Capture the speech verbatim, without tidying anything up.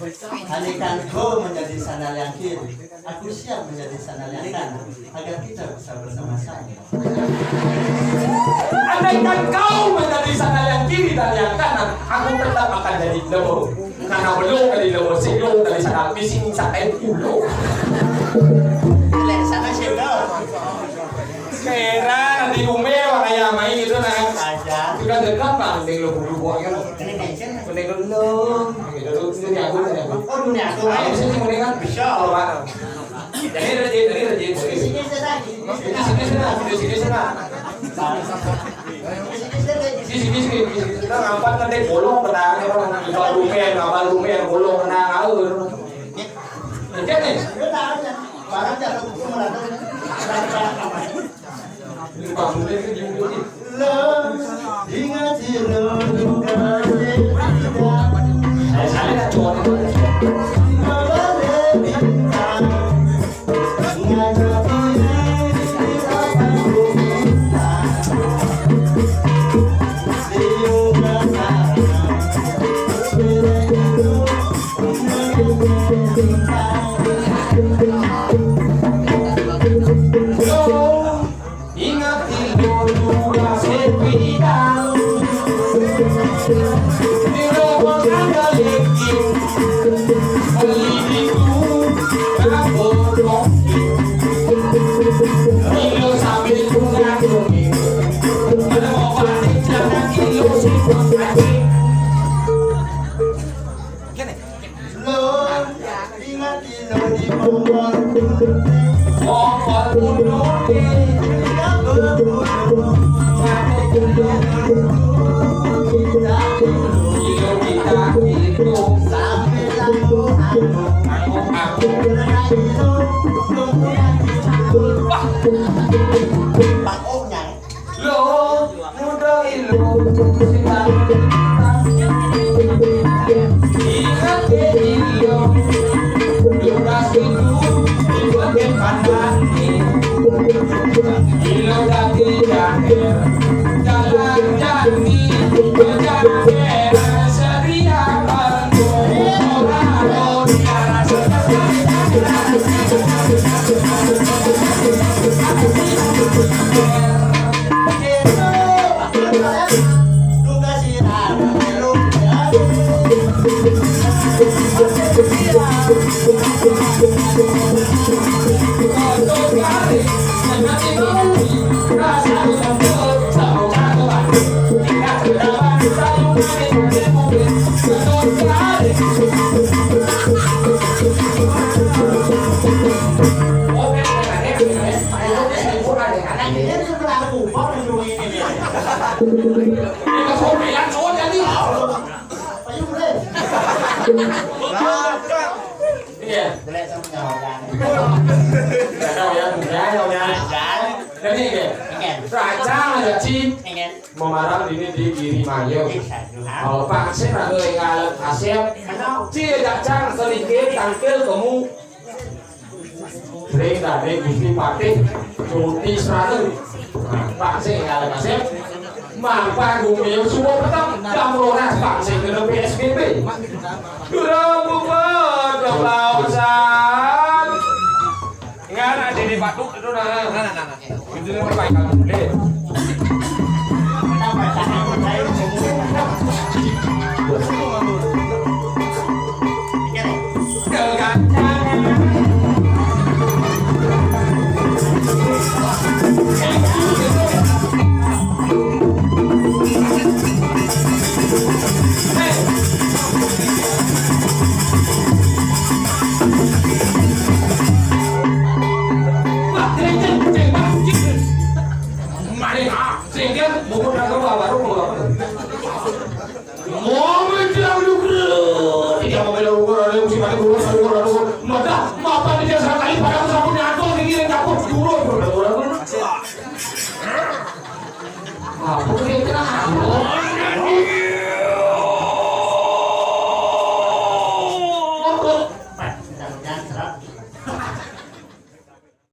Andaikan kau menjadi sandal yang kiri, aku siap menjadi sandal yang kanan, agar kita bisa bersama-sama. Andaikan kau menjadi sandal yang kiri dan yang kanan, aku tetap akan jadi lembu. Karena belum kali lembu, sing belum kali sandal, bising sampai pulo. Lek sana sih, no. Kira di rumah orang yang main itu, nah. Aja. Sudah dekat, Bang, di lembu buah kan. Ini mention. Ini dulu. Ini dulu, ini aku, ini aku. Oh, dunia aku. Ayo, sini, mendingan. Bisa. Kalau mana? Jadi, jadi, jadi, jadi. Sini, sini, sini. Sini, sini, sini. Sini, sini, sini. Sini, sini, sini. Kita ngapa nanti bolong ke tangan, orang. Ngapa lumer, ngapa lumer, bolong kena ngaur. Jadi, barang jatuh itu merata. Lo, ingat lo juga. Ingat itu juga sepeda. Di rumah ada lagi. Beli di rumah bodong. Kilo sambil bunga kuning. Ada mau panik jangan kilo sih. Lo, ingat lo di Bogor. Bogor Gunung. Kita dulu. Kita dulu. Kita dulu. Sampai lalu aku. Aku, aku. Wah. Bang Om nyai. Lo, muda ilu, ingat ke ilu, lukas itu, ibu ke pandang ni. Ilu dati jahil, jalan jani, jalan seria. Iya. Jelek sama nyawa kan. Nggak tahu ya, nggak tahu ya. Jadi, ya. Ingin. Raja aja, Ci. Ingin. Memarang ini di Giri Mayo. Ih, aduh, ha? Kalau Pak Sir, aku yang ngalet Asep. Kenapa? Ci, ajak cang, selingkir, tangkil, temu. Sering tadi Gusti Patih, cuti seratus. Nah, Pak Sir, ngalet Asep. Mapa gumi yang semua petang, jam rolas Pak Sir kena P S B B. Durung buka, durung lausan. Ingat, ada di batuk itu, nah. Nah, nah, nah, nah. Itu dia pakai kalung kulit. Kegancangan. Mau menjelang lugra, tidak mau bela lugra, ada yang mesti pakai lugra, lugra, lugra. Mata, mata di desa kali pada aku sabun nyantuk, tinggi dan caput, dulu, lugra, lugra. Apa dia kena